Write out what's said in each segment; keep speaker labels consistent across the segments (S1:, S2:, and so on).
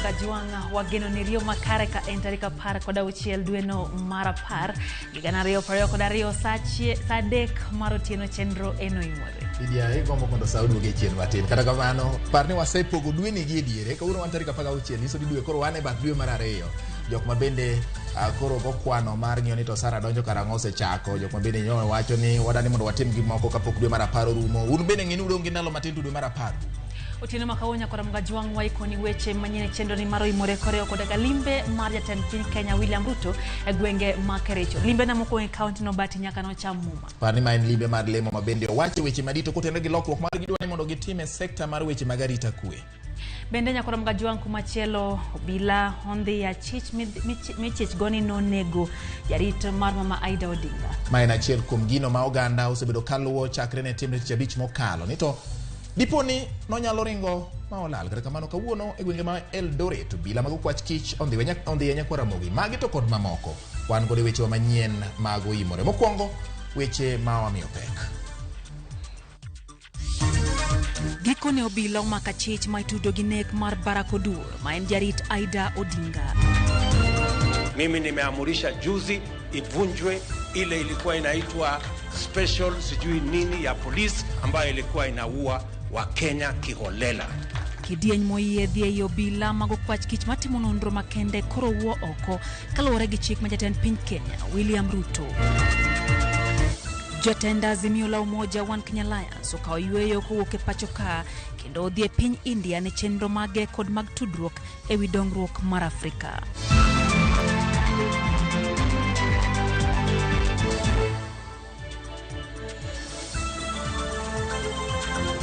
S1: Kajwang', wageno ni riyo makare ka en tarik 16 dweno mar 10 2022 saa 3 mar otieno chenro eno imore.
S2: Lydia, igombo mondo sa oduoge chien matin. Kata kamano, par ni wasepogo dweni gi e diere. Kawuono wan tarik 16, nyiso ni dwe koro wan e bath dwe mar 2. Jok ma bende koro go kwano mar ng'iyo ni to Sara donjo karang'o osechako. Jok ma bende nyo wacho ni wadani mondo watim gik moko kapok dwe mar 10 orumo. Un bende ng'e ni udong' gi ndalo matin to dwe mar 10 rumo.
S1: Otieno ma kawuono nyakora Mgajwang' waikoni weche manyien e chenro ni mar oimore korewo koda ka limbe mar jatend piny Kenya William Ruto e gwenge ma Kericho. Limbe na mokwongo e kaunti no Bati nyaka nocham muma.
S2: Par ni ma en limbe mar lemo ma bende owacho weche madito kotenore gi lokruok mar gidwa ni mondo gitim e sekta mar weche mag arita kwe.
S1: Bende nyakora Mgajwang' kumachielo obila ondhi achich michich go ni nonego jarit mar mama Aida Odinga.
S2: Ma en achiel kuom gino ma oganda osebedo kaluwo chakre ne timre tich abich mokalo. Ni to dipo ni nonyalo ringo ma olal. Kata kamano kawuono e gwenge ma Eldoret obila mag okwach kich ondhi e nyakwar Ramogi. Magi to kod mamoko wan godo e wechewa manyien mag oimore. Mokwongo weche ma wamiyo pek.
S1: Gikone obila omako achich ma itudo gi nek mar Barack Oduor ma en jarit Aida Odinga.
S3: Mimi nimeamurisha juzi ivunjwe ile ilikuwa inaitwa special sijui nini ya polisi ambayo ilikuwa inaua Wakenya kiholela.
S1: Kidieny moyiedhi ei obila mag okwach kich matimo nonro makende koro wuo oko kaluwore gi chik ma jatend piny Kenya William Ruto. Jatend Azimio la Umoja One Kenya Alliance okawo yueyo kowuok e pacho ka kendo odhi e piny India ne chenro mage kod mag tudruok e wi dongruok mar Afrika.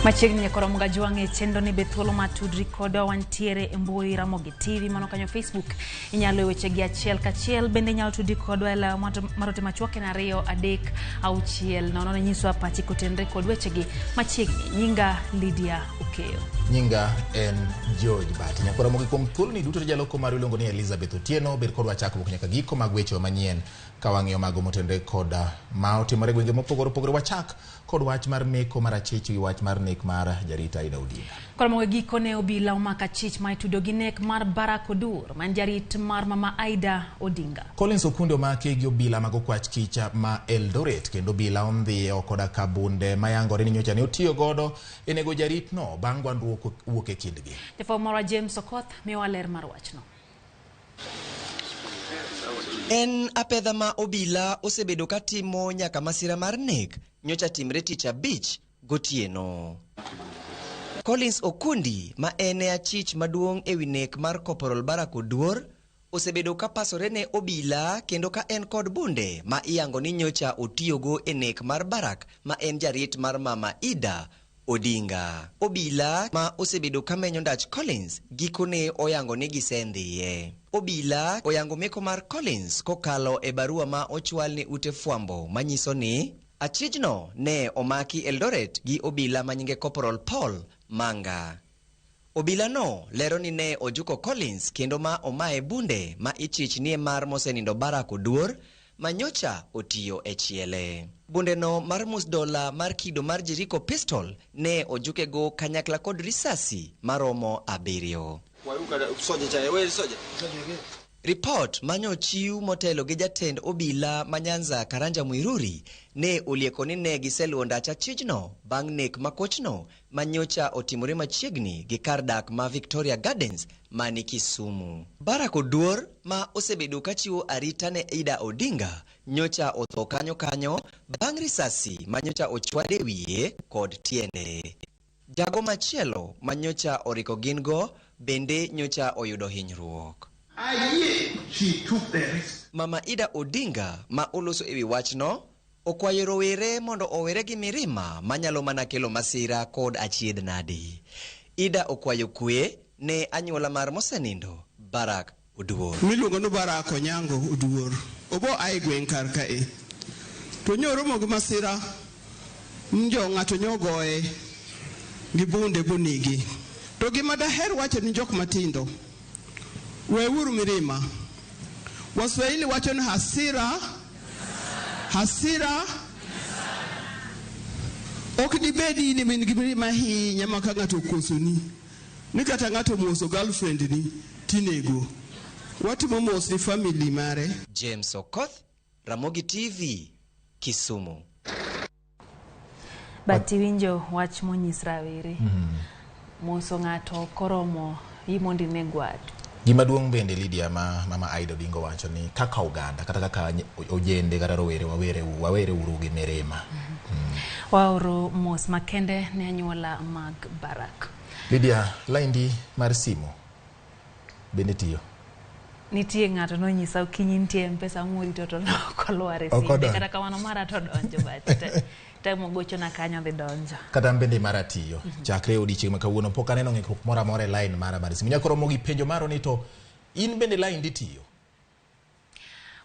S1: Machiegni nyakoro Mgajwang' e chenro ni be thuolo ma tudri kodwa wantiere e mbui Ramogi TV mano kanyo Facebook inyalo e weche gi achiel kachiel bende inyalo tudri kodwa e law mar ote machuok en 2 3 6 0 nyiswa pachi kotenre kod wechegi machiegni. Nyinga Lydia Okeyo.
S2: Nyinga en George Bati. Nyakoro Ramogi kuom thuoloni duto jaloko marwa iluongo ni Elizabeth Otieno bed kodwa chakruok nyaka giko mag weche manyien ka wang'iyo mago motenre kod ma otimore gwenge mopogore opogore. Wachak kod wach mar meko mar achich gi wach mar nek mar jarit Aida Odinga.
S1: Koro mogo gikone obila omako achich ma itudo gi nek mar Barack Oduor ma en jarit mar mama Aida Odinga.
S2: Collins Okundi omaki gi obila mag okwach kich ma Eldoret kendo obila ondhiyo koda ka bunde mayangore ni nyocha ne otiyo godo e nego jaritno bang' gwandruok wuok e kindgi.
S1: Jafwambo marwa James Okoth miyowa ler mar wachno.
S4: En apedha ma obila osebedo katimo nyaka masira mar nek nyocha timre tich abich gotieno. Collins Okundi ma en e achich maduong' ewi nek mar Corporal Barack Oduor osebedo ka pasore ne obila kendo ka en kod bunde ma iyango ni nyocha otiyogo e nek mar Barack ma en jarit mar mama Ida Odinga. Obila ma osebedo ka menyo ndach Collins gikone oyango ni gisendhiye. Obila oyango meko mar Collins kokalo e barua ma ochwal ne ute fwambo manyiso ni achijno ne omaki Eldoret gi obila manyinge Corporal Paul Manga. Obila no lero ni ne ojuko Collins kendo ma omaye bunde ma ichich nie mar mosenindo Barack Oduor ma nyocha otiyo e chiele. Bunde no mar musdola mar kido mar Jericho pistol ne ojukego kanyakla kod risasi maromo 7. Report manyochiw motelo gi jatend obila ma Nyanza Karanja Muiruri ne olieko ni ne giseluwo ndach achijno bang' nek makochno ma nyocha otimore machiegni gi kar dak ma Victoria Gardens mani Kisumu. Barack Oduor ma osebedo kachiwo arita ne Ida Odinga nyocha otho kanyo kanyo bang' risasi ma nyocha ochwade wiye kod tiende. Jago machielo ma nyocha oriko gin go bende nyocha oyudo hinyruok. Mama Ida Odinga ma oloso ewi wachno okwayo rowere mondo owere gi mirima manyalo mana kelo masira kod achiedh nadi. Ida okwayo kwe ne anyuola mar mosenindo Barack Oduor.
S5: Miluongo ni Barack Onyango Oduor. Obo ae gweng' kar kae. To nyoromo gi masira njo ng'ato nyogoye gi bunde bonegi. To gima daher wacho ni jok matindo, weuru mirima. Waswahili wacho ni hasira, hasira ok dibedi ni in gi mirima ahinya ma ka ng'ato okosoni, ni kata ng'ato omoso girlfriend ni. Tinego. Watimo mos ni family mare.
S4: James Okoth, Ramogi TV, Kisumu.
S1: But iwinjo wach monyis rawere. Moso ng'ato koromo yi mondo ineg wadu.
S2: Gima duong' bende Lydia ma mama Aida Odinga wacho ni kaka oganda kata kaka ojende kata rowere wawere wawere uru gi mirima.
S1: Waoro mos makende ne anyuola mag Barak.
S2: Lydia, laindi mar simu bende tiyo?
S1: Nitie ng'ato nonyisa okinyi nitie M-Pesa morito to ok olwar e
S2: Ok
S1: simbe.
S2: odonjo.
S1: Kata kamano mara to donjo but temo gochona kanyo dhi donjo.
S2: Kata an bende mara tiyo. Chakre odiochieng' ma kawuono pok aneno ng'ikruok moro amora e line mara mar simu. Nyaka romo gi penjo maro ni to in bende line tiyo?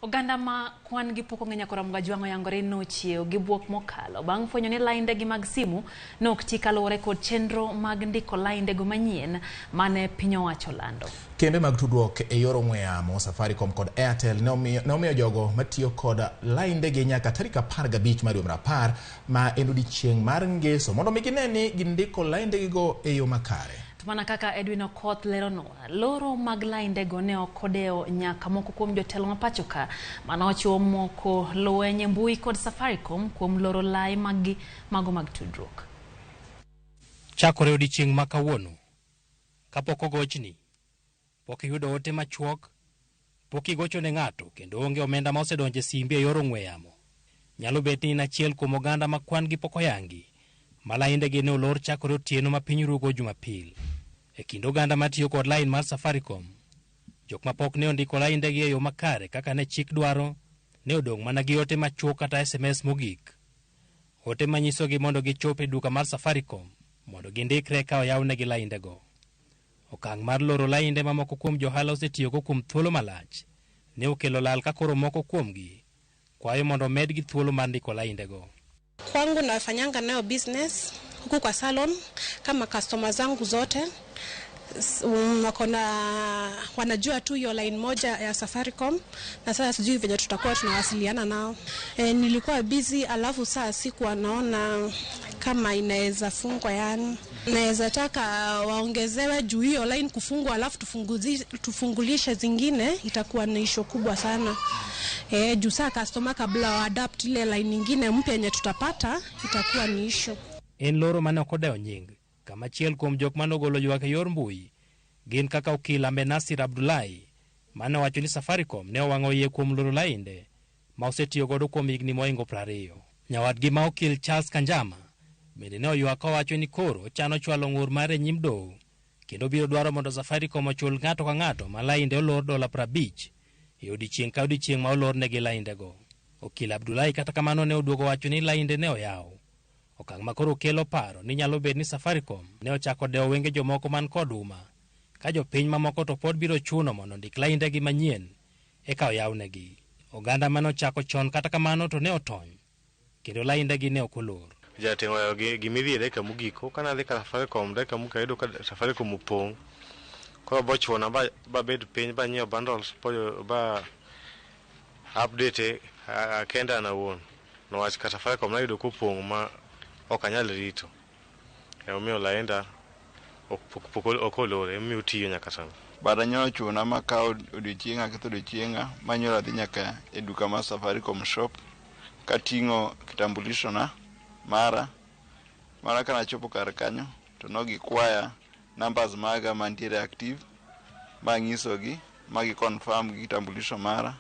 S1: Oganda ma kwan gi pok ong'e nyaka Ramogi Ajwang' oyangore nochiew gi buok mokalo bang' fwenyo ni laindegi mag simu nok ti kaluwore kod chenro mag ndiko laindego manyien mane piny owacho lando.
S2: Kembe mag tudruok e yor ong'we yamo Safaricom kod Airtel ne omiyo jogo matiyo kod laindegi nyaka tarik 15 mar dwe mar 10 ma en odiochieng' mar ngeso mondo mi gine ni gindiko laindegigo e yo makare.
S1: To mana kaka Edwin Okoth leronwa, loro mag laindego ne ok odewo nyaka moko kuom jotelo ma pacho ka mane ochiwo moko lweny e mbui kod Safaricom kuom loro lai maggi mago mag tudruok.
S6: Chakore odiochieng' ma kawuono, kapok ogochni, pok iyudo ote machuok, pok igocho ne ng'ato kendo onge omenda ma osedonjo e simbi e yor ong'we yamo. Nyalo bet ni in achiel kuom oganda ma kwan gi pok oyangi, ma laindegi ne olor chakore otieno ma piny rugo Jumapil. E kind oganda matiyo kod lain mar Safaricom, jok ma pok ne ondiko laindegi e yo makare kaka ne chik dwaro, ne odong' mana gi ote machuok kata SMS mogik. Ote manyisogi mondo gichop e duka mar Safaricom mondo gindikre ka oyawnegi laindego. Okang' mar loro lainde mamoko kuom johala osetiyogo kuom thuolo malach ne okelo lal ka koro moko kuomgi kwayo mondo omedgi thuolo mar ndiko laindego.
S7: Kwangu nafanyanga nayo business huku kwa salon, kama customer zangu zote wako na wanajua tu hiyo line moja ya Safaricom, na sasa sijui venye tutakuwa tunawasiliana nao. Nilikuwa busy, alafu saa sikuwa naona kama inaweza fungwa, yani naweza taka waongezewe juu hiyo line kufungwa, alafu tufungulishe zingine itakuwa ni issue kubwa sana. Juu saa customer kabla wa adapt ile line nyingine mpya yenye tutapata itakuwa ni issue.
S6: En loro mane ok odewo nying, kama achiel kuom jok mane ogolo ywak e yor mbui gin kaka okil Ahmed Nasir Abdullahi mane owacho ni Safaricom ne owang'o iye kuom loro lainde ma osetiyo godo kuom higni mohingo 20. Nyawadgi ma okil Charles Kanjama bende ne oywak kowacho ni koro ochano chwalo ng'ur mare e nyim doho kendo biro dwaro mondo Safaricom ochul ng'ato ka ng'ato ma lainde olor dola 50 e odiochieng' ka odiochieng' ma olornegi laindego. Okil Abdullahi kata kamano ne oduogo wacho ni lainde ne oyaw. Okang' ma koro kelo paro ni nyalo bet ni Safaricom ne ochako dewo wenge jomoko man kod uma, ka jopiny mamoko to pod biro chuno mondo ondik laindegi manyien eka oyawnegi. Oganda mane ochako chon kata kamano to ne otony, kendo laindegi ne ok olor.
S8: Jateng' oweyo gimidhi e dakika mogik, kane adhi ka Safaricom dakika mogik ayudo ka Safaricom opong'. Koro bochuna babed piny banyiew bundles ba update kenda an awuon. Niwach ka Safaricom nayudo kopong' ma ok anyal rito. Emomiyo lainda ok olor, emomiyo otiyo nyaka sani.
S9: But anyalo chuna makawo odiochieng'a aketho odiochieng'a manyoro adhi nyaka e duka mar Safaricom shop kating'o kitambulisho na mara. Mara kanachopo kar kanyo to nogikwaya numbers maga mantiere active manyisogi ma gi confirm gi kitambulisho mara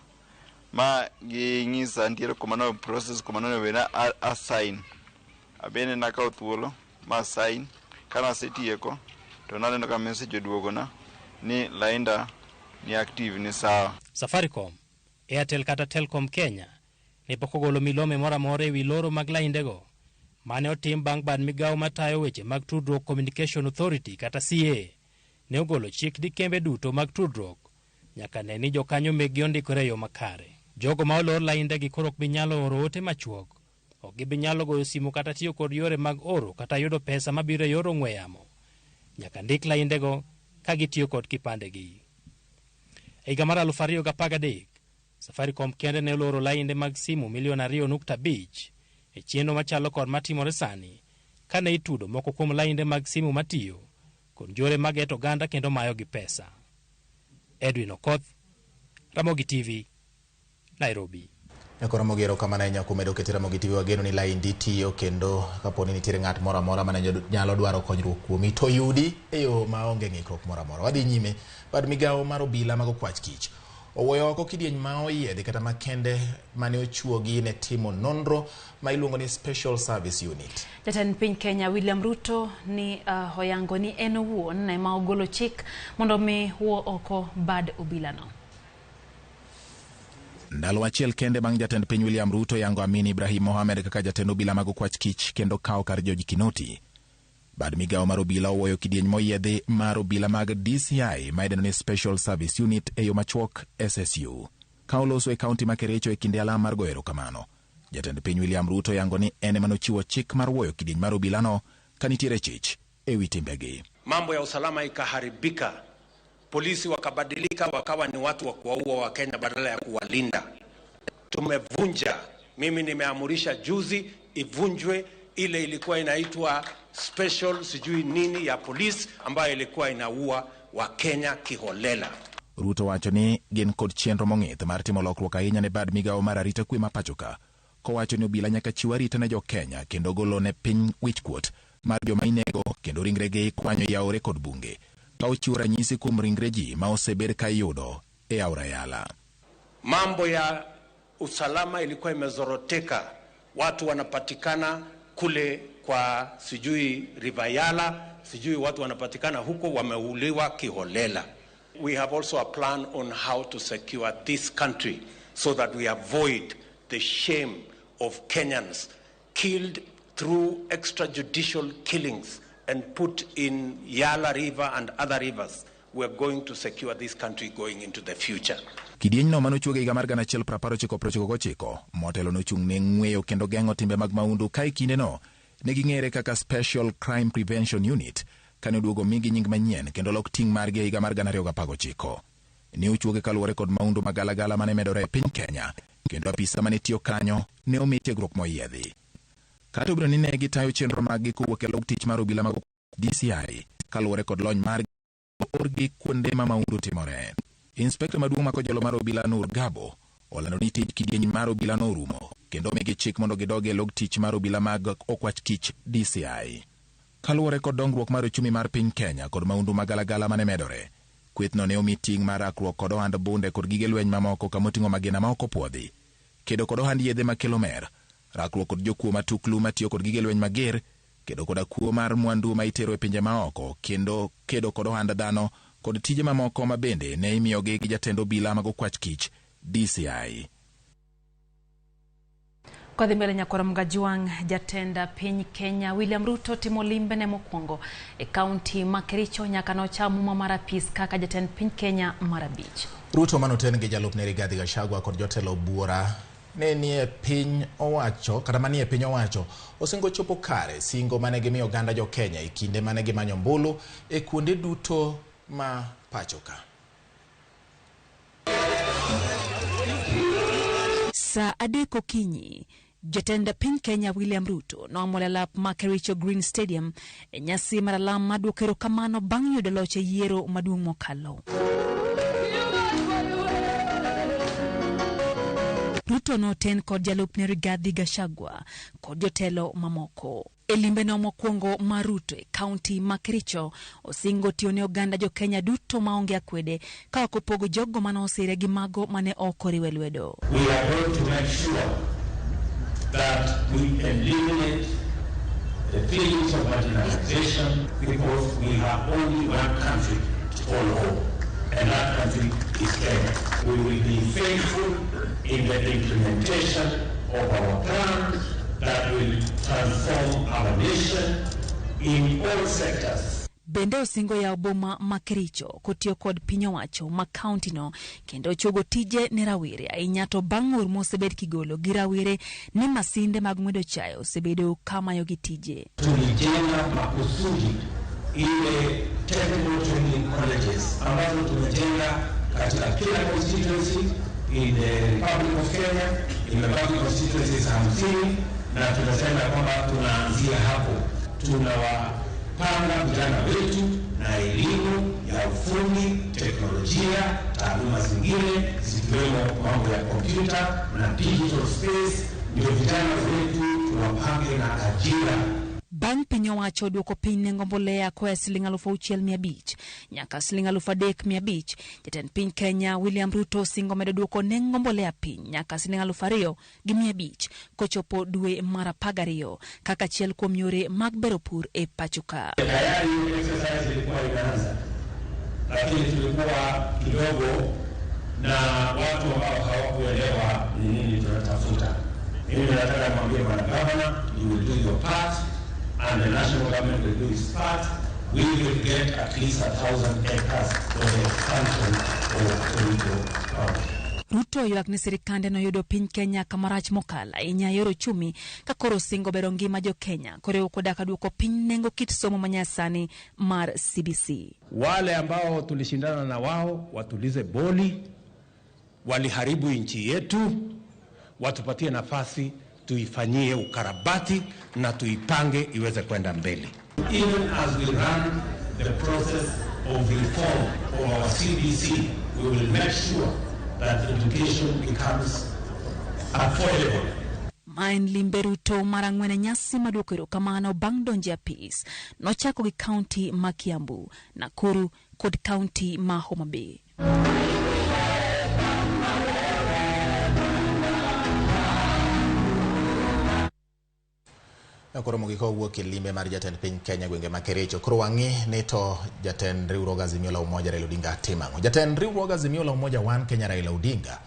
S9: ma ginyisa nitiere kuma no process kuma nonego bed ni a sign. Abende nakawo thuolo ma sign, kanasetieko to naneno ka message oduogona ni lainda ni active ni sawa.
S6: Safaricom, Airtel kata Telkom Kenya ne pok ogolo milome moro amora ewi loro mag laindego mane otim bang' bad migawo matayo weche mag tudruok Communication Authority kata CA ne ogolo chik ni kembe duto mag tudruok nyaka ne ni jokanyo mekgi ondikore e yo makare. Jogo ma olor laindegi koro ok bi nyalo oro ote machuok, ok gibi nyalo goyo simu kata tiyo kod yore mag oro kata yudo pesa mabiro e yor ong'we yamo. Nyaka ndik laindego ka gitiyo kod kipandegi. E higa mar 2013, Safaricom kende ne oloro lainde mag simu milion 2.5 e chenro machalo kod matimore sani kane itudo moko kuom lainde mag simu matiyo kod njore mageto oganda kendo mayogi pesa. Edwin Okoth, Ramogi TV, Nairobi.
S2: Nyakoro Ramogi, erokamano ahinya kuom medo kete Ramogi TV. Wageno ni laindi tiyo kendo kapo ni nitiere ng'at moro amora mane nyalo dwaro konyruok kuomi to yudi e yo maonge ng'ikruok moro amora. Wadhi nyime. Bad migawo mar obila mag okwach kich owuoyo oko kidieny ma oyiedhi kata makende mane ochuogi ne timo nonro ma iluongo ni Special Service Unit.
S1: Jatend piny Kenya William Ruto ni oyango ni en owuon ema ogolo chik mondo mi wuo oko bad obilano.
S2: Ndalo achiel kende bang' jatend piny William Ruto yango Amin Ibrahim Mohamed kaka jatend obila mag okwach kich kendo kawo kar George Kinoti. Bad migawo mar obila owuoyo kidieny moyiedhi mar obila mag DCI ma idendo ni Special Service Unit e yo machuok SSU. Ka oloso e kaunti ma Kericho e kinde alam mar goyo erokamano, jatend piny William Ruto yango ni en ema nochiwo chik mar wuoyo kidieny mar obilano ka nitiere chich e wi timbegi.
S3: Mambo ya usalama ikaharibika, polisi wakabadilika, wakawa ni watu wa kuwaua Wakenya badala ya kuwalinda. Tumevunja, mimi nimeamurisha juzi ivunjwe ile ilikuwa inaitwa special sijui nini ya polisi ambayo ilikuwa inaua Wakenya kiholela.
S2: Ruto wacho ni gin kod chenro mong'ith mar timo lokruok ahinya ne bad migawo mar arita kwe ma pacho ka, kowacho ni obila nyaka chiw arita ne jo-Kenya kendo golo ne piny wichkuot mar joma inego kendo ringregi ikwanyo e aore kod bunge, ka ochiwo ranyisi kuom ringre ji ma osebed ka iyudo e aora Yala.
S3: Mambo ya usalama ilikuwa imezoroteka, watu wanapatikana kule kwa sijui River Yala, sijui watu wanapatikana huko wameuliwa kiholela. We have also a plan on how to secure this country so that we avoid the shame of Kenyans killed through extrajudicial killings and put in Yala River and other rivers. We are going to secure this country going into the future.
S2: Kidienyno manochuoge higa mar 1999 motelo nochung' ne ng'weyo kendo geng'o timbe mag mahundu ka e kindeno ne ging'ere kaka Special Crime Prevention Unit kane oduogo migi nying manyien kendo lok ting' margi e higa mar 2019. Ne ochuoge kaluwore kod mahundu magalagala mane medore e piny Kenya kendo apisa mane tiyo kanyo ne omi tiegruok moyiedhi. Kata obedo ni ne gitayo chenro maggi kowuok e log tich mar obila mag DCI kaluwore kod lony margi orgi kuonde ma mahundu timore. Inspekta maduong' ma kojolo mar obila Nur Gabo olando ni tij kidieny mar obila norumo kendo omigi chik mondo gidog e log tich mar obila mag okwach kich DCI. Kaluwore kod dongruok mar uchumi mar piny Kenya kod mahundu magalagala mane medore, kwethno ne omi ting' mar rakruok kod ohand bunde kod gige lweny mamoko kamoting'o magina ma ok opuodhi, kedo kod ohand yedhe makelo mer, rakruok kod jokuo matuklu matiyo kod gige lweny mager, kedo koda kuo mar mwandu ma itero e pinje maoko, kendo kedo kod ohand dhano kod tije mamoko ma bende ne imiyogi gi jatend obila mag okwach kich DCI.
S1: Kodhi mbele nyakwara Mgajwang', jatend piny Kenya William Ruto timo limbe ne mokwongo e kaunti ma Kericho nyaka nocham muma mar apis kaka jatend piny Kenya mar abich.
S2: Ruto manoten gi jalupne Rigathi Gachagua kod jotelo buora ne nie piny owacho kata manie piny owacho osingo chopo kare singo mane gimiyo oganda jo Kenya e kinde mane gimanyo ombulu e kuonde duto ma pacho ka.
S1: Saa 3 okinyi, jatend piny Kenya William Ruto noamolo e lap ma Kericho Green Stadium e nyasi mar alam mar duoko erokamano bang' yudo loch e yiero maduong' mokalo. Ruto noten kod jalupne Rigathi Gachagua kod jotelo mamoko. E limbeno mokwongo mar Ruto e kaunti ma Kericho, osingo tiyo ne oganda jo Kenya duto maonge akwede ka ok opogo jogo mane osire gi mago mane ok oriwe lwedo.
S10: We are going to make sure that we eliminate the feelings of marginalization because we have only one country to call home, and that country is Kenya. We will be faithful in the implementation of our plans that will transform our nation in all sectors.
S1: Bende osingo yawo boma ma Kericho kotiyo kod piny owacho ma kaunti no kendo chogo tije ne rawere ahinya to bang' ng'ur mosebed kigolo gi rawere ni masinde mag ng'wedo chae osebedo kamayogi tije.
S10: Tulijenga makusudi ile technical training colleges ambazo tumejenga katika kila constituency in the Republic of Kenya, imebaki constituencies 50 na tunasema kwamba tunaanzia hapo. Tunawapanga vijana wetu na elimu ya za ufundi, teknolojia, taaluma zingine zikiwemo mambo ya kompyuta na digital space, ndio vijana wetu tuwapange na ajira.
S1: Bang' piny owacho duoko piny nengo mbolea koa siling 6,500 nyaka siling 3,500, jatend piny Kenya William Ruto osingo medo duoko nengo mbolea piny nyaka siling 2,500 kochopo dwe mar 12 kaka achiel kuom yore mag bero pur e pacho ka.
S10: Tayari exercise ilikuwa inaanza, lakini tulikuwa kidogo na watu ambao hawakuelewa ni nini tunatafuta. Mimi nataka mwambie bwana governor, you will do your part and the national government will do its part. We will get at least 1,000 acres for the expansion of Kericho County.
S1: Ruto oywak ni sirikande noyudo piny Kenya kamarach mokalo ahinya yor ochumi ka koro osingo bero ngima jo Kenya koriwo koda ka duoko piny nengo kit somo manyasani mar CBC.
S3: Wale ambao tulishindana na wao watulize boli, waliharibu nchi yetu, watupatie nafasi tuifanyie ukarabati na tuipange iweze kwenda mbele.
S10: Even as we run the process of reform of our CBC, we will make sure that education becomes affordable.
S1: Ma en limbe Ruto mar ang'wen e nyasi maduoko erokamano bang' donjo e apis. Nochako gi kaunti ma Kiambu, Nakuru kod kaunti ma Homa Bay.
S2: Koro mogik owuok e limbe mar jatend piny Kenya gwenge ma Kericho. Koro wang'i ni to jatend riwruog Azimio la Umoja Raila Odinga timo ang'o? Jatend riwruog Azimio la Umoja One Kenya Raila Odinga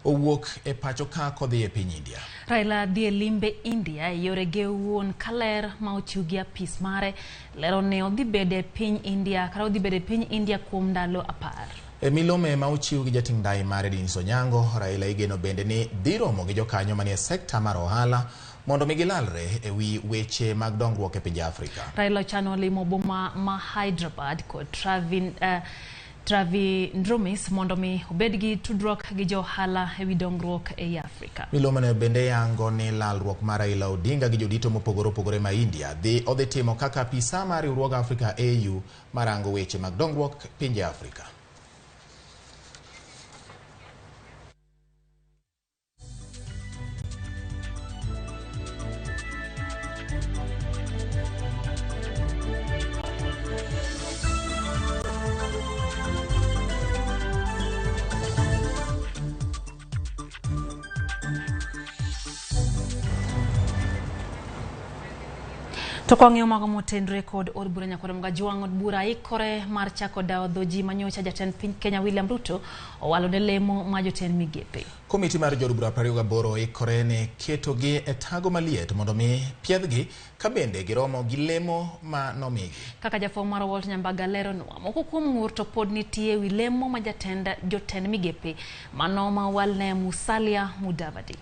S2: owuok e pacho ka kodhi e piny India.
S1: Raila dhi e limbe India e yorege owuon kaler ma ochiw gi apis mare lero ne odhi bedo e piny India kata odhi bedo e piny India kuom ndalo 10.
S2: E milome ma ochiw gi jating' ndai mare Denis Onyango, Raila igeno bende ni dhi romo gi jokanyo manie sekta mar ohala mondo mi gilalre e wi weche mag dongruok e pinje Afrika.
S1: Raila ochano limo boma ma Hyderabad kod Trivandrum mondo mi obed gi tudruok gi jo ohala e wi dongruok ei Afrika.
S2: Milome bende yango ni lalruok mar Raila Odinga gi jodito mopogore opogore ma India odhi timo kaka apisa mar riwruog Afrika AU marango weche mag dongruok pinje Afrika.
S1: To kwang'iyo mago motenre kod od bura nyakwar Mgajwang' od bura ikore mar chako dawo dho ji manyocha jatend piny Kenya William Ruto owalo ne lemo ma jotend migepe.
S2: Komiti mar jood bura 28 ikore ne ketogi e tago maliet mondo mi piedhgi ka bende giromo gi lemo ma nomigi.
S1: Kaka jafwambo mar Walt Nyambaga leronwa, moko kuom ng'ur to pod nitie wi lemo ma jotend migepe mano ma owalne Musalia Mudavadi.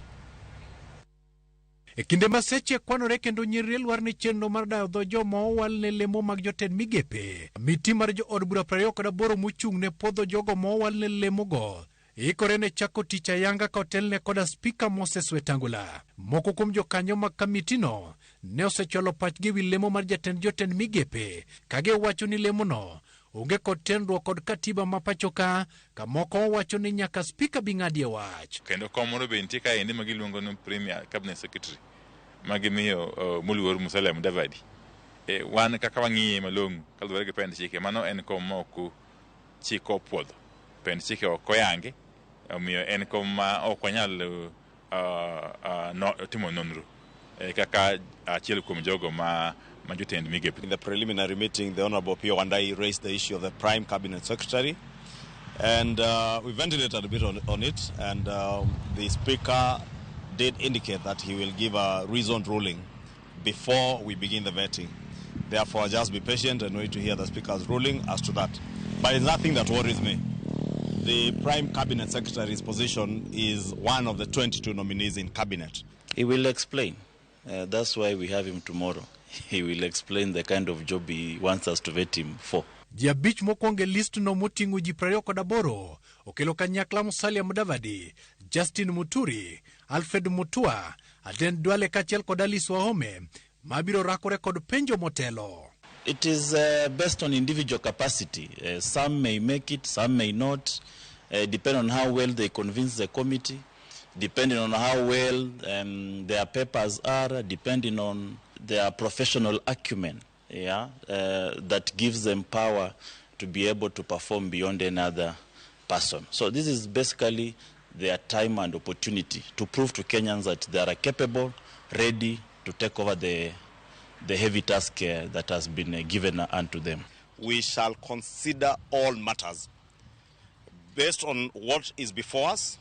S11: E kinde ma seche kwanore kendo nyiri lwar ni chenro mar dayo dho joma owal ne lemo mag jotend migepe. Komiti mar jood bura 28 mochung' ne puodho jogo ma owal ne lemogo ikore ne chako tich ayanga ka otelne koda Spika Moses Wetangula. Moko kuom jokanyo mag kamitino ne osechwalo pachgi ewi lemo mar jatend jotend migepe ka giwacho ni lemono onge kod tenruok kod katiba ma pacho ka, kamoko wacho ni nyaka spika bi ng'adie wach.
S12: Kendo kom moro be nitie kaendi ma giluongo ni Premier Cabinet Secretary ma gimiyo moluor Musalia Mudavadi. Wan kaka wang'iye malong'o kaluwore gi pend chike, mano en kom ma ok chik opuodho. Pend chike ok oyangi, omiyo en kom ma ok wanyal timo nonro kaka achiel kuom jogo ma jotend migepe.
S13: In the preliminary meeting, the Honorable Opiyo Wandayi raised the issue of the Prime Cabinet Secretary, and we ventilated a bit on it, and the Speaker did indicate that he will give a reasoned ruling before we begin the vetting. Therefore, just be patient and wait to hear the Speaker's ruling as to that. But it's nothing that worries me. The Prime Cabinet Secretary's position is one of the 22 nominees in Cabinet.
S14: He will explain. That's why we have him tomorrow. He will explain the kind of job he wants us to vet him for.
S11: Ji abich mokwongo e listno moting'o ji 28 okelo kanyakla Musalia Mudavadi, Justin Muturi, Alfred Mutua, Aden Duale kaachiel kod Alice Wahome mabiro rakore kod penjo motelo.
S14: It is based on individual capacity. Some may make it, some may not, depending on how well they convince the committee, depending on how well their papers are, depending on their professional acumen, yeah, that gives them power to be able to perform beyond any other person. So this is basically their time and opportunity to prove to Kenyans that they are capable, ready to take over the heavy task that has been given unto them.
S13: We shall consider all matters based on what is before us,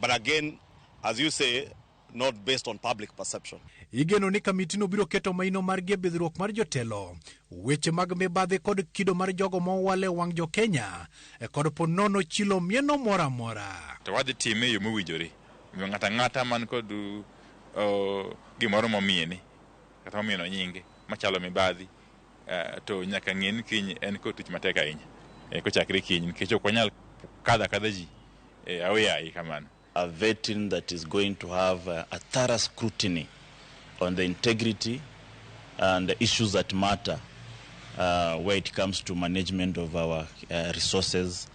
S13: but again, as you say, not based on public perception.
S11: Igeno ni kamitino biro keto maino margi e bidhruok mar jotelo, weche mag mibadhi kod kido mar jogo mowale wang' jo Kenya, kod po nono chilo mieno moro amora.
S12: To wadhi time e yo mowinjore. Omiyo ng'ato ang'ata man kod gimoro momiene, kata momieno nyinge machalo mibadhi, to nyaka ng'e ni kiny en kod tich matek ahinya. Kochakre kiny, nikech ok wanyal kadho akadha ji aoyaye kamano.
S14: A vetting that is going to have a thorough scrutiny on the integrity and the issues that matter where it comes to management of our resources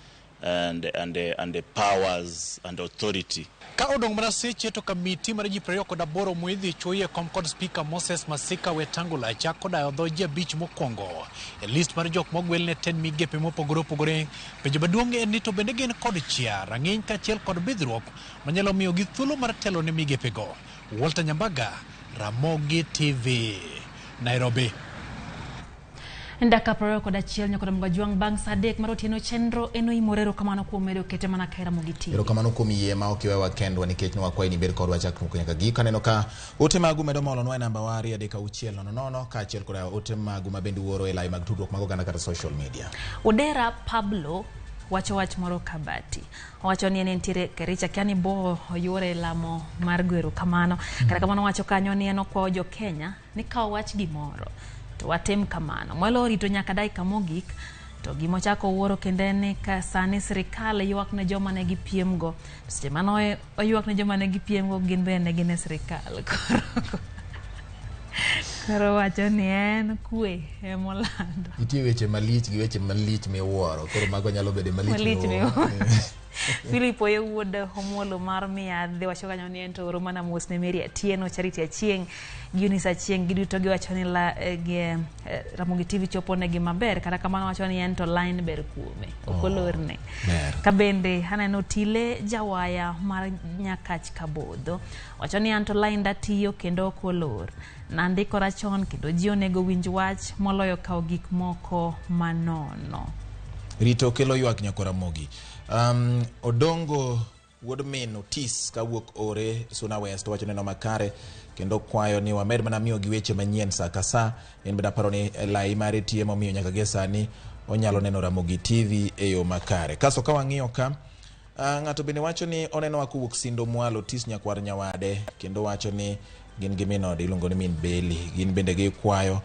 S14: and the powers and authority.
S11: Ka odong' mana seche to kamiti mar ji 28 moidhi chuoye kom kod Speaker Moses Masika Wetangula chako dayo dho ji 5 mokwongo e list mar jok mogwel ne tend migepe mopogore opogore. Penjo maduong' en ni to bende gin kod chia, rang'iny kaachiel kod bidhruok manyalo miyogi thuolo mar telo ne migepego. Walter Nyambaga, Ramogi TV, Nairobi.
S1: Dakika 21 nyaka Mgajwang' bang' saa 3 mar otieno chenro eno imore. Erokamano kuom medo kete mana ka Ramogi TV.
S2: Erokamano kuom yie ma ok iwewa kendwa nikech ne wakwayi ni ibed kodwa chakruok nyaka giko. Aneno ka ote magu medo molonwa e namba wa 23600 kaachiel koda ote magu ma bende uoro e lai mag tudruok mag oganda kata social media.
S1: Odera Pablo wacho wach moro kabati. Owacho ni en entiere Kericho, akia ni bo oyuore lamo mar gwero kamano. Kata kamano wacho kanyo ni en okwayo jo Kenya ni ka owach gimoro to watim kamano. Mwelo orito nyaka dakika mogik to gimochako wuoro kendo en ni ka sani sirikal ywak ne joma ne gipiemgo. Seche mane oywak ne joma ne gipiemgo gin bende ne gin e sirikal. Koro wacho ni en kwe emolando.
S2: Nitie weche malich gi weche malich miwuoro. Koro mago nyalo bedo malich miwuoro.
S1: Philip Oye wuod Omolo mar Miadhi wacho kanyo ni en to oro mana mos ne Mary Atieno, Charity Achieng' gi Eunice Achieng' giduto giwacho ni Ramogi TV chopo negi maber. Kata kamano wacho ni en to line ber kuome, ok olorne. Ka bende aneno Tile Jawaya mar Nyakach Kabodho wacho ni an to line da tiyo kendo ok olor. Nandikora chon kendo ji onego winj wach moloyo kawo gik moko manono.
S2: Rito kelo ywak nyako Ramogi. Odongo wuod min Otis kawuok Ore Suna West wacho neno makare kendo kwayo ni wamed mana miyo gi weche manyien saa ka saa. En bende aparo ni lai mare tiyo momiyo nyaka gie sani onyalo neno Ramogi TV e yo makare. Kasto ka wang'iyo ka ng'ato bende wacho ni oneno kowuok Sindo Mwalo Otis nyakwar Nyawade kendo wacho ni gin gi min ode iluongo ni min Beli. Gin bende gikwayo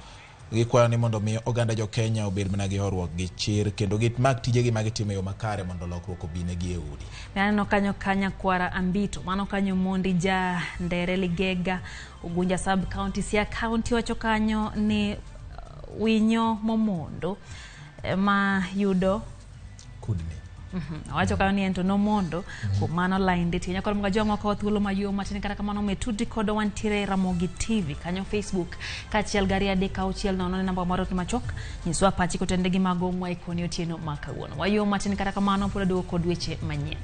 S2: ni mondo mi oganda jo Kenya obed mana gi horuok gi chir kendo gimak tijegi ma gitimo e yo makare mondo lokruok obinegi e udi.
S1: Aneno kanyo kanya kwara Ambito, mano kanyo Mondi ja Ndere Ligega, Ugunja Sub County, Siaya County wacho kanyo ni winyo momondo ma yudo
S2: kudni.
S1: Owacho kanyo ni en to nomondo kuom mano line tiyo. Nyakoro Mgajwang' wakawo thuolo mayom matin. Kata kamano metudi kodwa wantiere Ramogi TV kanyo Facebook kaachiel gi 23600 e namba mar ote machuok. Nyiswa pachi kotende gi mago mwaikoni otieno ma kawuono. Wayom matin kata kamano pod waduogo kod weche manyien.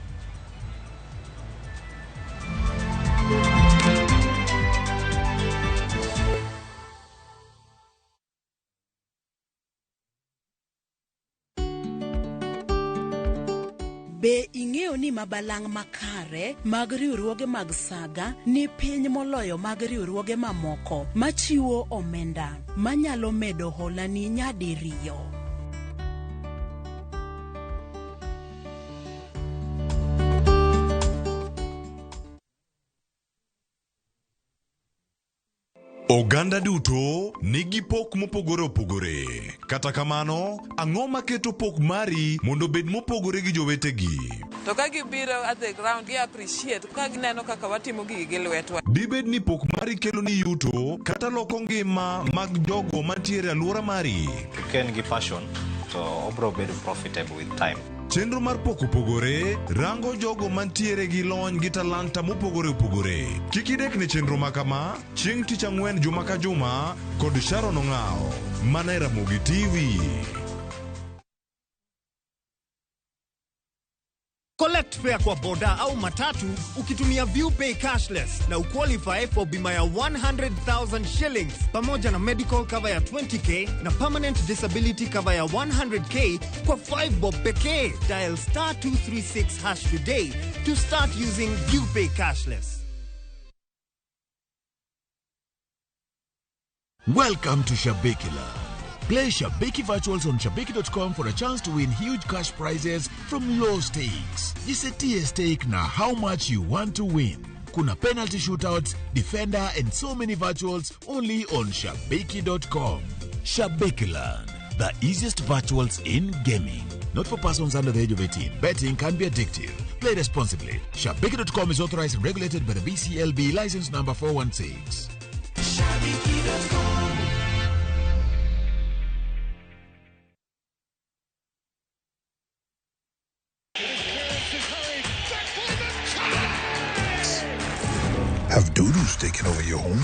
S15: Be ing'eyo ni mabalang' makare mag riwruoge mag saga ni piny moloyo mag riwruoge mamoko machiwo omenda manyalo medo holani nyadiriyo?
S16: Oganda duto nigi pok mopogore opogore. Kata kamano, ang'o maketo pok mari mondo obed mopogore gi jowetegi?
S17: To ka gibiro at the ground, gi appreciate ka gineno kaka watimo gigi gi lwetwa.
S16: Dibed ni pok mari kelo ni yuto kata loko ngima mag jogo mantiere e alwora mari?
S13: Ka en gi passion to obro bedo profitable with time.
S16: Chenro mar pok opogore rango jogo mantiere gi lony gi talanta mopogore opogore. Kik idek ne chenro ma kama chieng' tich ang'wen juma ka juma kod Sharon Ong'awo mana e Ramogi TV.
S18: Collect fare kwa boda au matatu ukitumia ViewPay cashless na uqualify for bima ya 100,000 shillings pamoja na medical cover ya 20K na permanent disability cover ya 100K kwa 5 bob pekee. Dial star 236 hash today to start using ViewPay cashless.
S19: Welcome to Shabiki Land. Play Shabiki Virtuals on Shabiki.com for a chance to win huge cash prizes from low stakes. Jisetie stake na how much you want to win. Kuna penalty shootouts, defender, and so many virtuals only on Shabiki.com. Shabiki Land, the easiest virtuals in gaming. Not for persons under the age of 18. Betting can be addictive. Play responsibly. Shabiki.com is authorized and regulated by the BCLB license number 416.
S20: Have dudus taken over your home?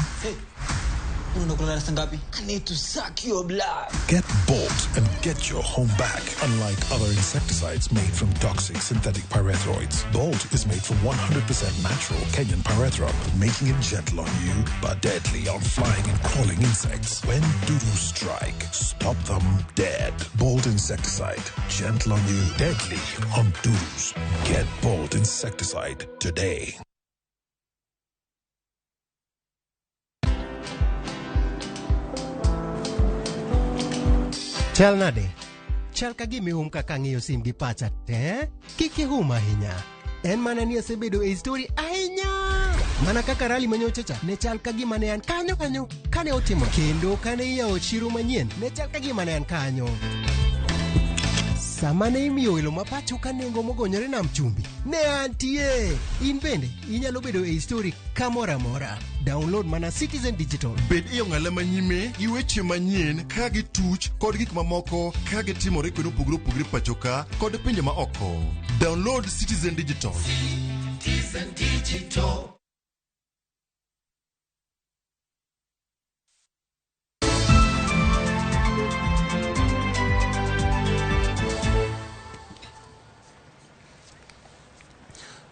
S4: Unakula ngapi? I need to suck your blood.
S20: Get Bolt and get your home back. Unlike other insecticides made from toxic synthetic pyrethroids, Bolt is made from 100% natural Kenyan pyrethrum, making it gentle on you but deadly on flying and crawling insects. When dudus strike, stop them dead. Bolt insecticide, gentle on you, deadly on dudus. Get Bolt insecticide today.
S21: Chal nade? Chal ka gima ihum kaka ang'iyo sim gi pacha te? Kik ihum ahinya. En mana ni asebedo e story ahinya. Mana kaka rally manyocha cha ne chal ka gima ne an kanyo kanyo kane otimo kendo kane iyawo chiro manyien ne chal ka gima ne an kanyo. Sama ne imiyo welo ma pacho ka nengo mogonyore nam chumbi, ne antie. In bende inyalo bedo e story kamoro amora. Download mana Citizen Digital.
S22: Bed e ong'ala manyime gi weche manyien ka gituch kod gik mamoko ka gitimore kuonde mopogore opogore pacho ka kod pinje ma oko. Download Citizen Digital.
S4: Citizen Digital.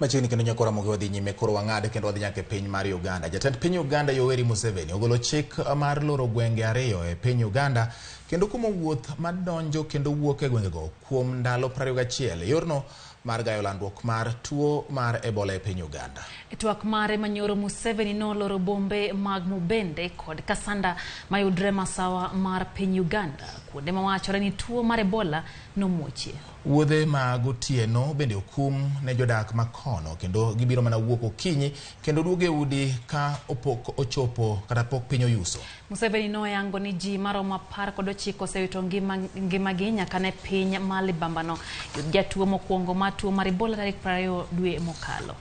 S2: Machiegni kendo nyakora mogi wadhi nyime koro wang'ad kendo wadhi nyaka e piny mar Uganda. Jatend piny Uganda Yoweri Museveni ogolo chik mar loro gwenge ariyo e piny Uganda kendo kumo wuoth madonjo kendo wuok e gwengego kuom ndalo 21 yorno mar gayo landruok mar tuo mar Ebola e piny Uganda.
S1: E twak mare manyoro Museveni noloro bombe mag Mubende kod Kasanda mayudre masawa mar piny Uganda kuonde mawachore ni tuo mar Ebola nomuochie.
S2: Wuodhe mag otieno bende okum ne jodak makono kendo gibiro mana wuok okinyi kendo duogo e udi ka opok ochopo kata pok piny oyuso.
S1: Museveni noyango ni ji maromo 19 osewito ngimagi nyaka ne piny ma libambano yud jatuo mokwongo mar tuo mar Ebola tarik 20 dwe mokalo.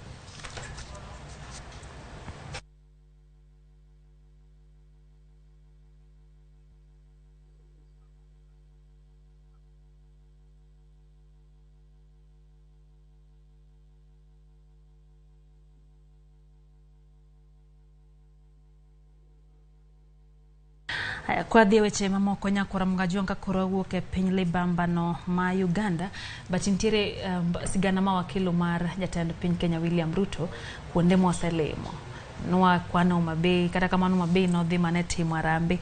S1: Kwadhi e weche mamoko nyakwara Mgajwang' ka koro wawuok e piny libambano ma Uganda, but nitiere sigana ma wakelo mar jatend piny Kenya William Ruto kuonde moselimo. Nwakwano Homa Bay, kata kamano Homa Bay nodhi mana timo harambee,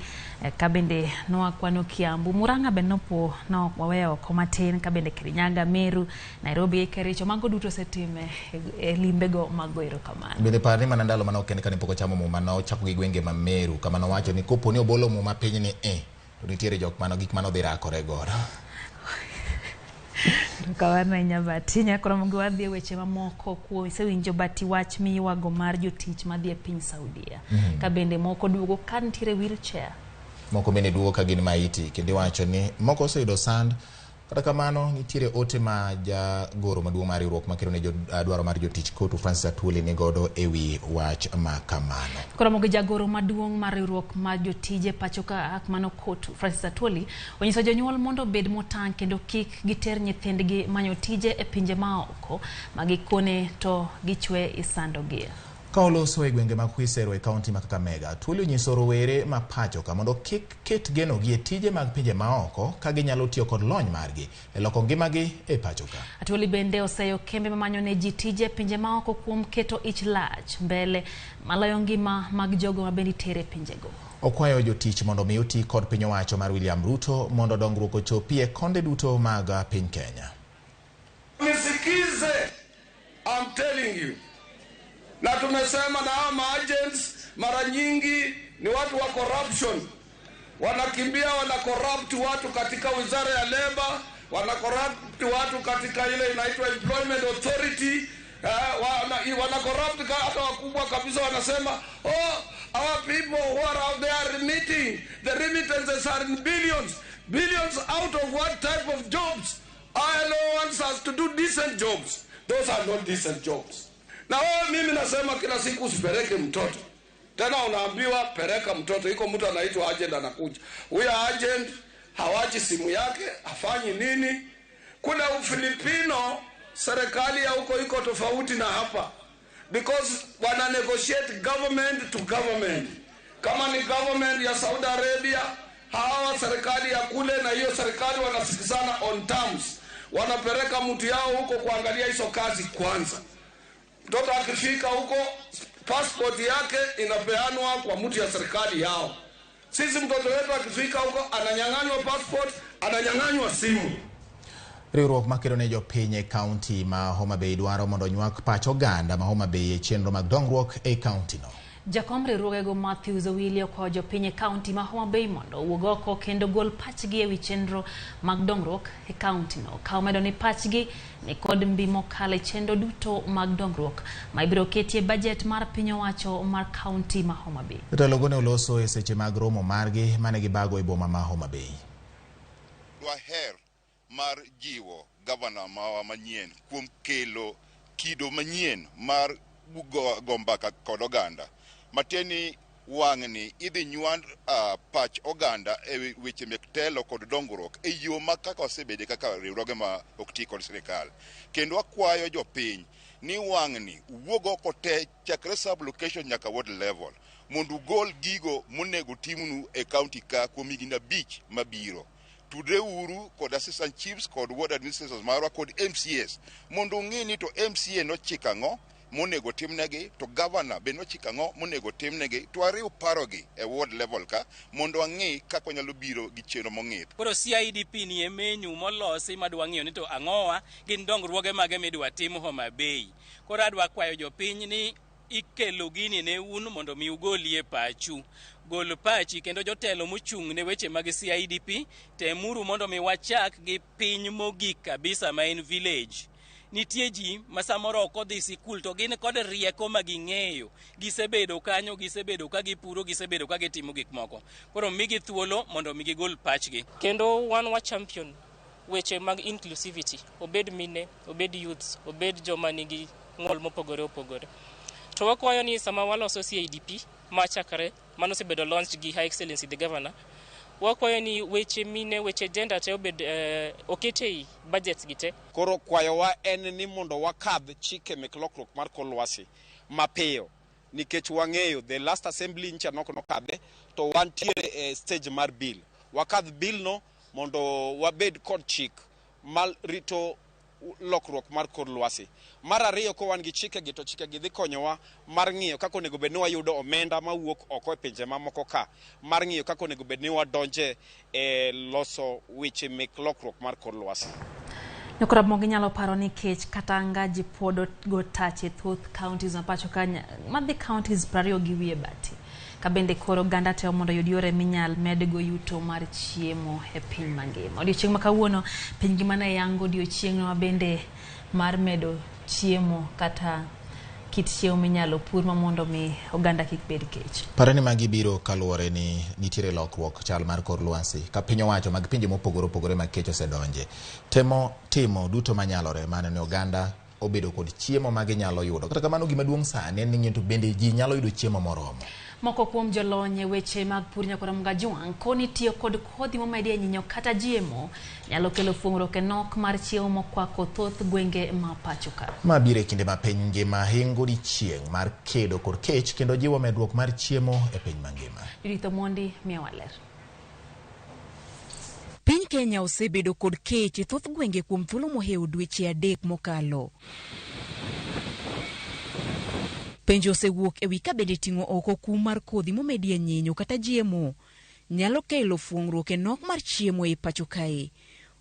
S1: ka bende nwakwano Kiambu, Murang'a be nopo no waweyo oko matin, ka bende Kirinyaga, Meru, Nairobi, Kericho, mago duto osetime e limbego mago erokamano.
S2: Bende par ni mana ndalo mane ok kane pok ochamo muma nochako gi gwenge ma Meru kama nowacho ni kopo ni obolo muma piny ni to nitiere jok mano gik mano dhi rakore godo.
S1: Kamano ahinya Bati. Nyakoro mondo wadhi e weche mamoko kuom isewinjo Bati wach miywago mar jotich madhi e piny Saudia. Ka bende moko duogo ka nitiere wheelchair.
S2: Moko bende duogo ka gin maiti kendo iwacho ni moko oseyudo sand. Kata kamano nitiere ote ma jagoro maduong' mar riwruok makelo ne dwaro mar jotich Kotu Francis Atwoli ni godo ewi wach ma kamano.
S1: Koro mogo jagoro maduong' mar riwruok mar jotije pacho ka mano Kotu Francis Atwoli onyiso jonyuol mondo obed motang' kendo kik giter nyithindgi manyo tije e pinje maoko ma gikone to gichwe isandogi.
S2: Ka oloso e gwenge mag Khwisero e kaunti ma Kakamega, Atwoli onyiso rowere ma pacho ka mondo kik ket genogi e tije mag pinje maoko ka ginyalo tiyo kod lony margi e loko ngimagi e pacho ka.
S1: Atwoli bende oseyo kembe mamanyo ne ji tije e pinje maoko kuom keto ich lach mbele maloyo ngima mag jogo ma bende itere e pinjego.
S2: Okwayo jotich mondo mi oti kod piny owacho mar William Ruto mondo dongruok ochopi e konde duto mag piny Kenya.
S5: Nisikize, I'm telling you. Na tumesema na hawa maagents mara nyingi ni watu wa corruption, wanakimbia wana corrupt watu katika wizara ya labor, wana corrupt watu katika ile inaitwa employment authority. Wana corrupt hata wakubwa kabisa, wanasema oh, our people who are out there remitting, the remittances are in billions, billions out of what type of jobs? ILO wants us to do decent jobs. Those are not decent jobs. Na wewe, mimi nasema kila siku usipeleke mtoto. Tena unaambiwa peleka mtoto. Iko mtu anaitwa agent anakuja. Huyo agent hawachi simu yake, hafanyi nini. Kuna Ufilipino, serikali ya huko iko tofauti na hapa. Because wana negotiate government to government. Kama ni government ya Saudi Arabia, hawa serikali ya kule na hiyo serikali wanasikizana on terms. Wanapeleka mtu yao huko kuangalia hizo kazi kwanza. Mtoto akifika huko, passport yake inapeanwa kwa mtu ya serikali yao. Sisi mtoto wetu akifika huko ananyang'anywa passport, ananyang'anywa simu.
S2: Riwruok makedo ne jopiny e kaunti ma Homa Bay dwaro mondo onywak pach oganda ma Homa Bay e chenro mag dongruok e kaunti no.
S1: Jakom riwruogego Matthews Owili okwayo jopiny e kaunti ma Homa Bay mondo owuog oko kendo gol pachgi ewi chenro mag dongruok e kaunti no. Ka omedo ni pachgi ni kod mbi mokalo e chenro duto mag dongruok ma ibiro keti e bajet mar piny owacho mar kaunti ma Homa Bay.
S2: Jotelo ne oloso e seche mag romo margi mane gibago e boma ma Homa Bay.
S7: Dwaher mar jiwo gavana mawa manyien kuom kelo kido manyien mar go mbaka kod oganda. Matieni wang'ni idhi nywand pach oganda e weche mek telo kod dongruok e yo ma kaka osebede kaka riwruoge ma ok ti kod sirikal. Kendo akwayo jopiny ni wang'ni wuog oko te chakre sub location nyaka ward level mondo ugol gigo monego timnu e county ka kuom higni 5 mabiro. Tudre uru kod assistant chiefs kod ward administrators marwa kod MCAs mondo ung'e ni to MCA nochiko ang'o monego timnegi, to governor be nochiko ang'o monego timnegi, to ariw parogi e ward level ka mondo ang'e kaka wanyalo biro gi chenro mong'ith.
S23: Koro CIDP ni e menu molosi madwa ng'iyo ni to ang'owa gin dongruoge mage midwa tim Homa Bay. Koro adwa kwayo jopiny ni ikelo gini ne un mondo mi ugolie pachu. Gol pachi kendo jotelo mochung' ne weche mag CIDP temuru mondo mi wachak gi piny mogik kabisa ma en village. Nitie ji ma samoro ok odhi sikul to gin kod rieko ma ging'eyo. Gisebedo kanyo, gisebedo ka gipuro, gisebedo ka gitimo gik moko. Koro migi thuolo mondo mi gigol pachgi.
S24: Kendo wan wa champion weche mag inclusivity, obed mine, obed youths, obed joma nigi ng'ol mopogore opogore. To wakwayo ni sama waloso CIDP machakre, mano osebedo launched gi High Excellency the Governor, wakwayo ni weche mine, weche gender te obed okete ei budgets gi te.
S25: Koro kwayowa en ni mondo wakadh chike mek lokruok mar kor lwasi mapiyo, nikech wang'eyo the last assembly ncha nok nokadhe, to wantiere e stage mar bill. Wakadh bill no mondo wabed kod chik mar rito lokruok mar kor lwasi. Mar ariyo, ko wan gi chike gi, to chike gi dhi konyowa mar ng'iyo kaka onego bed ni wayudo omenda mawuok oko e pinje mamoko ka, mar ng'iyo kaka onego bed ni wadonje e loso weche mek lokruok mar kor lwasi.
S1: Nyakora mogi nyalo paro ni kech kata ngaji pod go tach e thoth counties ma pacho ka madhi counties 20 gi wiye bati. Ka bende koro oganda temo mondo oyud yore minyal medgo yuto mar chiemo e piny mangima. Odiochieng' ma kawuono piny ngima ne yango odiochieng'no ma bende mar medo chiemo kata kit chiemo minyalo pur ma mondo mi oganda kik bed kech.
S2: Pare ni magi biro kaluwore ni nitiere lokruok chal mar kor lwasi ka piny owacho mag pinje mopogore opogore ma kech osedonje temo timo duto manyalore mano ni oganda obedo kod chiemo ma ginyalo yudo. Kata kamano gima duong' sani en ni ng'eyo to bende ji nyalo yudo chiemo moromo.
S1: Moko kuom jolony e weche mag pur Nyakora Mgajwang' koni tiyo kod kodhi momedi e nyinyo kata GMO nyalo kelo fuong'ruok e nok mar chiemo mokwako thoth gwenge ma pacho ka.
S2: Ma biro e kinde ma piny ngima hingo odiechieng' mar kedo kod kech kendo jiwo medruok mar chiemo e piny mangima.
S1: Judith Omondi miyowa ler.
S3: Piny Kenya osebedo kod kech e thoth gwenge kuom thuolo mohewo dweche 3 mokalo. Penjo osewuok e wi ka bende ting'o oko kum mar kodhi momedi e nyinyo kata GMO nyalo kelo fuong'ruok e nok mar chiemo e pacho kae.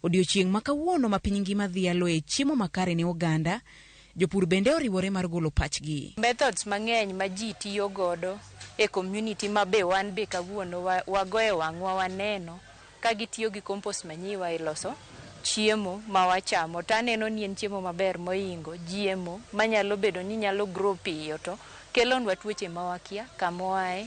S3: Odiochieng' ma kawuono ma piny ngima dhialo e chiemo makare ne oganda, jopur bende oriwore mar golo pachgi.
S6: Methods mang'eny ma ji tiyo godo e community ma be wan be kawuono wagoye wang'wa waneno ka gitiyo gi compost manyiwa e loso chiemo ma wachamo. To aneno ni en chiemo maber moingo GMO manyalo bedo ni nyalo grow piyo to kelonwa tuoche ma wakia kama oae.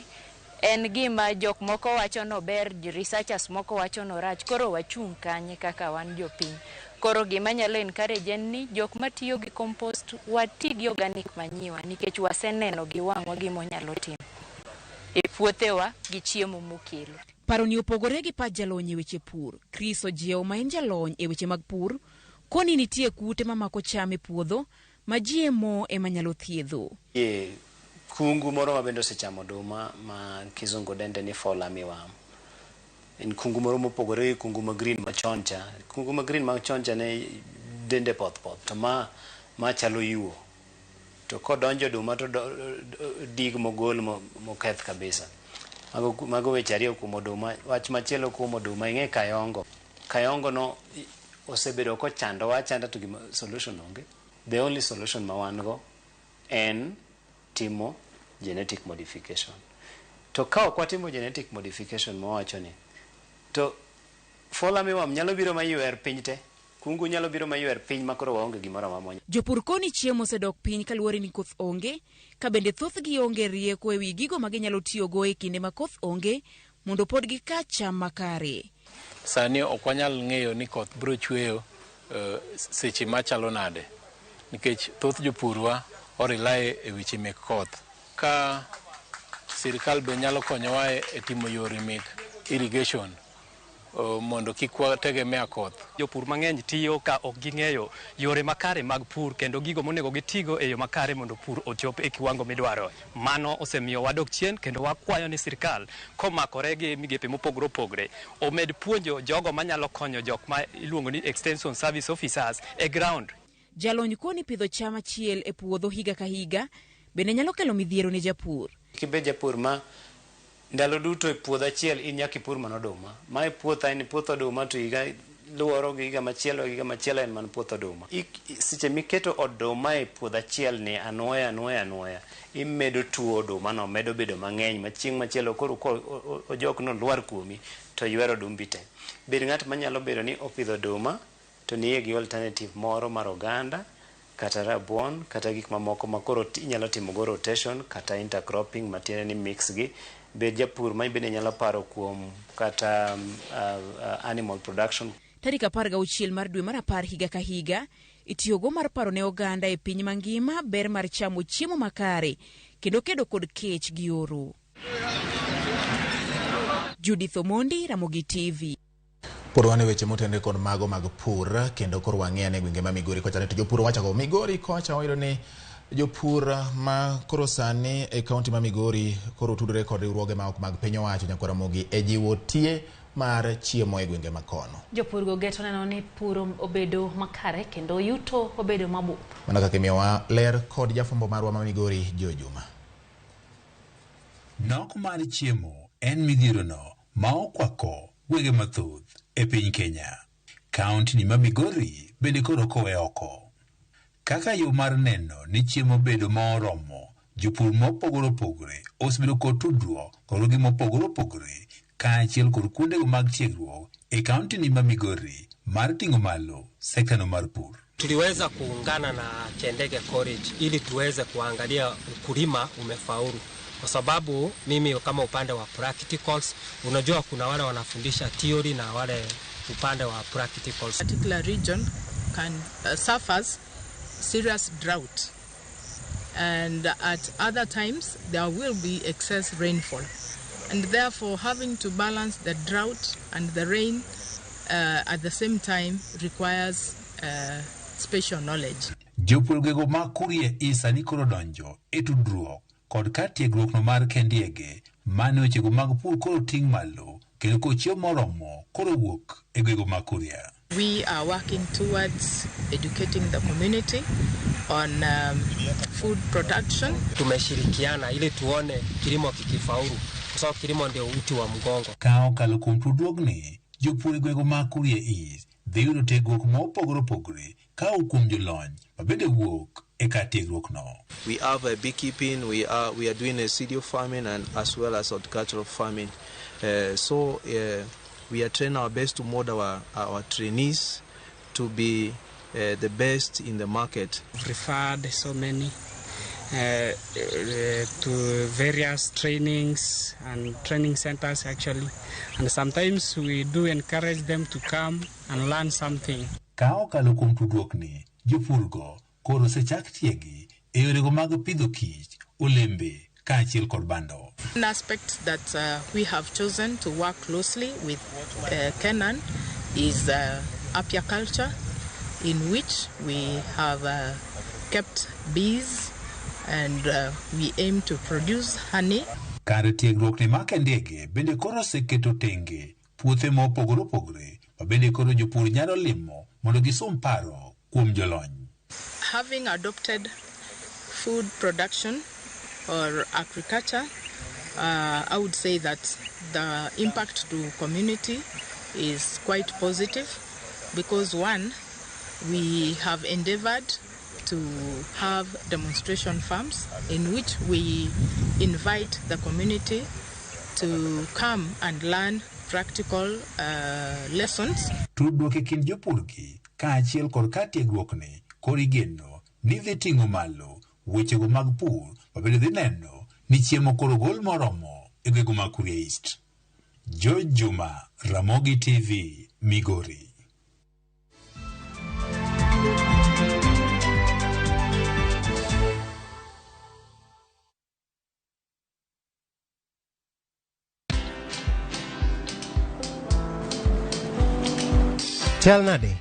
S6: En gima jok moko wacho no ber, researchers moko wacho no rach, koro wachung' kanye kaka wan jopiny. Koro gima nyalo encourage en ni jok matiyo gi compost wati gi organic manyiwa nikech waseneno gi wang'wa gima onyalo timo e puothewa gi chiemo mokelo.
S3: Paro ni opogore gi pach jalony e weche pur. Chris Ojiewo ma en jalony e weche mag pur, koni nitie kute mamako cham e puodho ma GMO ema nyalo thiedho.
S8: E kungu moro ma bende osechamo oduma ma kizungu dende ni fall armyworm. En kungu moro mopogore gi kungu ma green machon cha. Kungu ma green machon cha ne dende poth poth to ma chalo yuo. To kodonjo oduma to dig mogol moketh kabisa. Mago weche ariyo kuom oduma. Wach machielo kuom oduma ing'e kayongo. Kayongo no osebedo kochando wachanda to gima solution onge. The only solution ma wan go en timo genetic modification. To ka ok watimo genetic modification mawacho ni to fall armyworm nyalo biro maywer piny te. Kungu nyalo biro maywer piny ma koro waonge gimoro amora.
S3: Jopur koni chiemo osedok piny kaluwore ni koth onge, ka bende thothgi onge rieko ewi gigo ma ginyalo tiyogo e kinde ma koth onge mondo pod gika cham makare.
S9: Sani ok wanyal ng'eyo ni koth biro chweyo seche machalo nade, nikech thoth jopurwa orely e weche mek koth. Ka sirikal be nyalo konyowa e timo yore mek irrigation mondo kik wategemea koth.
S10: Jopur mang'eny tiyo ka ok ging'eyo yore makare mag pur kendo gigo monego gitigo e yo makare mondo pur ochop e kiwango midwaro. Mano osemiyo wadok chien kendo wakwayo ni sirikal komakore gi migepe mopogore opogore omed puonjo jogo manyalo konyo jok ma iluongo ni extension service officers e ground.
S3: Jalony koni pidho cham achiel e puodho higa ka higa bende nyalo kelo midhiero ne japur.
S8: Kibed japur ma ndalo duto e puodho achiel in nyaka ipur mana oduma. Ma e puotha en puoth oduma to higa luoro gi higa machielo en mana puoth oduma. Seche miketo oduma e puodho achiel ni anuoya anuoya anuoya imedo tuo oduma no medo bedo mang'eny ma chieng' machielo koro ojok no lwar kuomi to ywero odumbi te. Bed ng'at manyalo bedo ni opidho oduma to niye gi alternative moro mar oganda kata rabuon kata gik mamoko ma koro inyalo timo go rotation kata intercropping matiende ni mix gi. Bed japur ma bende nyalo paro kuom kata animal production.
S3: Tarik 16 mar dwe mar 10 higa ka higa itiyogo mar paro ne oganda e piny mangima ber mar chamo chiemo makare kendo kedo kod kech gi oro. Judith Omondi, Ramogi TV.
S2: Pod wan e weche motenore kod mago mag pur kendo koro wang'e ane gwenge ma Migori kocha to jopur wachago Migori kocha wayudo ni jopur ma koro sani e kaunti ma Migori koro tudore kod riwruoge ma ok mag piny owacho Nyakwar Ramogi e jiwo tie mar chiemo e gwenge makono.
S1: Jopur go geto neno ni pur obedo makare kendo yuto obedo mabup.
S2: Mana kaka imiyowa ler kod jafwambo marwa ma Migori Joe Juma.
S26: Nok mar chiemo en midhierono ma okwako gwenge mathoth e piny Kenya. Kaunti ni ma Migori bende koro kowe oko. Kaka yo mar neno ni chiemo bedo ma oromo Jopur mopogore opogore osebedo kod tudruok kod riwruoge mopogore opogore kaachiel kod kuondego mag tiegruok e kaunti ni ma Migori mar ting'o malo sektano mar pur.
S11: Tuliweza kuungana na Kendege College ili tuweze kuangalia ukulima umefaulu, kwa sababu mimi kama upande wa practicals, unajua kuna wale wanafundisha theory na wale upande wa practicals.
S12: Particular region can suffers serious drought, and at other times there will be excess rainfall, and therefore having to balance the drought and the rain at the same time requires special knowledge.
S26: Jopur gwego ma Kuria East sani koro donjo e tudruok kod kar tiegruok no mar Kendiege mane wechego mag pur koro ting' malo kendo kochiemo moromo koro wuok e gwego ma Kuria.
S12: We are working towards educating the community on food production.
S11: Tumeshirikiana ili tuone kilimo kikifaulu, kwa sababu kilimo ndio uti wa mgongo.
S26: Ka okalo kuom tudruogni, jopur e gwego ma Kuria East dhi yudo tiegruok mopogore opogore ka owuok kuom jolony mabende wuok e kar tiegruok no.
S13: We have a beekeeping, we are doing a cereal farming and as well as horticultural farming. So we are trying our best to mold our trainees to be the best in the market.
S14: We've referred so many to various trainings and training centers actually, and sometimes we do encourage them to come and learn something.
S26: Ka okalo kuom tudruokni, jopurgo koro osechak tiegi e yorego mag pidho kich, olembe kaachiel kod bando.
S12: One aspect that we have chosen to work closely with Kenan is apiculture, in which we have kept bees and we aim to produce honey.
S26: Kar tiegruokni mar Kendege bende koro oseketo tenge puothe mopogore opogore ma bende koro jopur nyalo limo mondo gisom paro kuom jolony.
S12: Having adopted food production or agriculture, I would say that the impact to community is quite positive because, one, we have endeavored to have demonstration farms in which we invite the community to come and learn practical lessons.
S26: Tudruok e kind jopurgi kaachiel kod kar tiegruokni koro igeno ni dhi ting'o malo wechego mag pur mabende dhi neno ni chiemo koro gol moromo e gwego ma Kuria East. George Juma, Ramogi TV, Migori.
S21: Chal nade?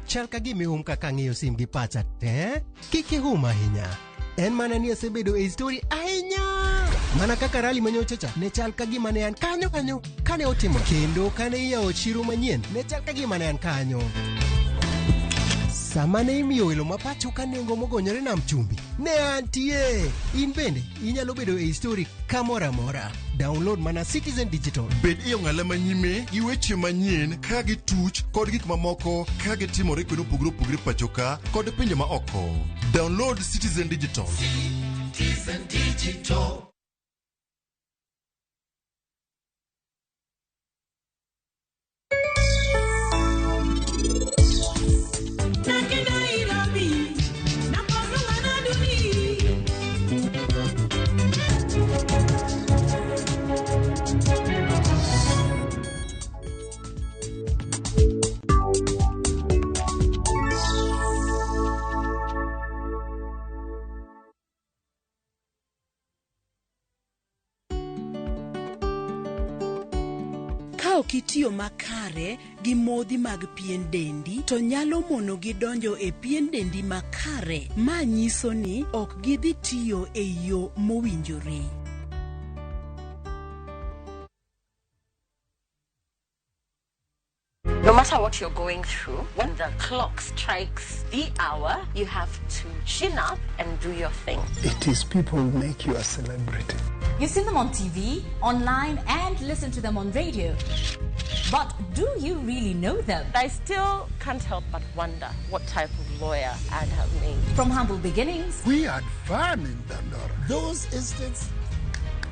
S21: Chal ka gima ihum kaka ang'iyo sim gi pacha te? Kik ihum ahinya. En mana ni asebedo e story ahinya. Mana kaka rally manyocha cha ne chal ka gima ne an kanyo kanyo kane otimo, kendo kane iyawo chiro manyien ne chal ka gima ne an kanyo. Sama ne imiyo welo ma pacho ka nengo mogonyore nam chumbi, ne antie. In bende inyalo bedo e story kamoro amora. Download mana Citizen Digital.
S22: Bed e ong'ala manyime gi weche manyien ka gituch kod gik mamoko ka gitimore kuonde mopogore opogore pacho ka kod pinje ma oko. Download Citizen Digital.
S15: Citizen Digital.
S17: Ka ok itiyo makare gi modhi mag pien dendi, to nyalo mono gi donjo e pien dendi makare, ma nyiso ni ok gidhi tiyo e yo mowinjore.
S27: No matter what you're going through, when the clock strikes the hour, you have to chin up and do your thing.
S28: It is people who make you a celebrity.
S29: You see them on TV, online, and listen to them on radio.
S4: But do you really know them?
S27: I still can't help but wonder what type of lawyer I'd have made.
S4: From humble beginnings.
S5: We had fun in Dandora. Those estates,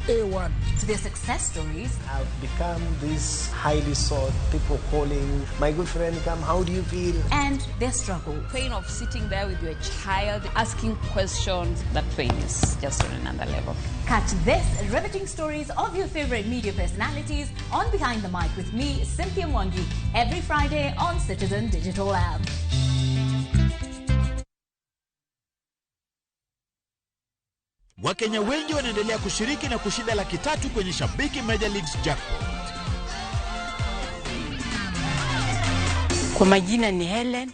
S5: A1.
S4: To their success stories.
S7: I've become this highly sought, people calling, my good friend, come, how do you feel?
S4: And their struggle.
S16: Pain of sitting there with your child, asking questions, that pain is just on another level.
S4: Catch this riveting stories of your favorite media personalities on Behind the Mic with me, Cynthia Mwangi, every Friday on Citizen Digital App.
S26: Wakenya wengi wanaendelea kushiriki na kushinda 300,000 kwenye Shabiki Major Leagues Jackpot.
S18: Kwa majina ni Helen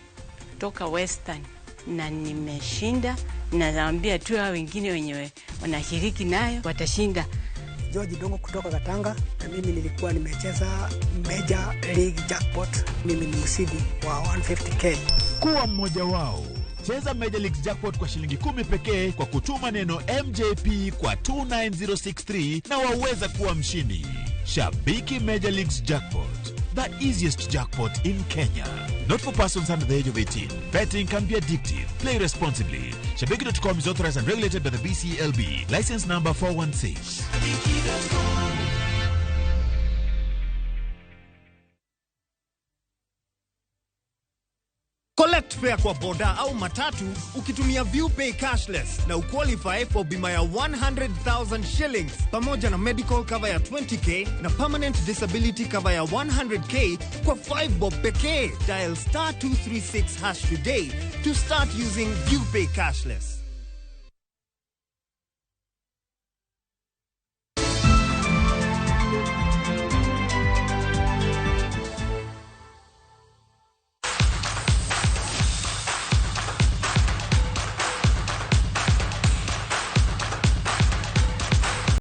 S18: kutoka Western na nimeshinda, na naambia tu hao wengine wenyewe wanashiriki nayo watashinda.
S19: George Dongo kutoka Katanga, na mimi nilikuwa nimecheza Major League Jackpot. Mimi ni mshindi wa 150k.
S26: Kuwa mmoja wao. Cheza Major League Jackpot kwa shilingi 10 pekee kwa kutuma neno MJP kwa 29063 na waweza kuwa mshindi. Shabiki Major Leagues Jackpot, the easiest jackpot in Kenya. Not for persons under the age of 18. Betting can be addictive. Play responsibly. Shabiki.com is authorized and regulated by the BCLB. License number 416.
S20: Collect fare kwa boda au matatu ukitumia ViewPay cashless na uqualify for bima ya 100,000 shillings pamoja na medical cover ya 20k na permanent disability cover ya 100k kwa 5 bob pekee. Dial star 236 hash today to start using ViewPay cashless.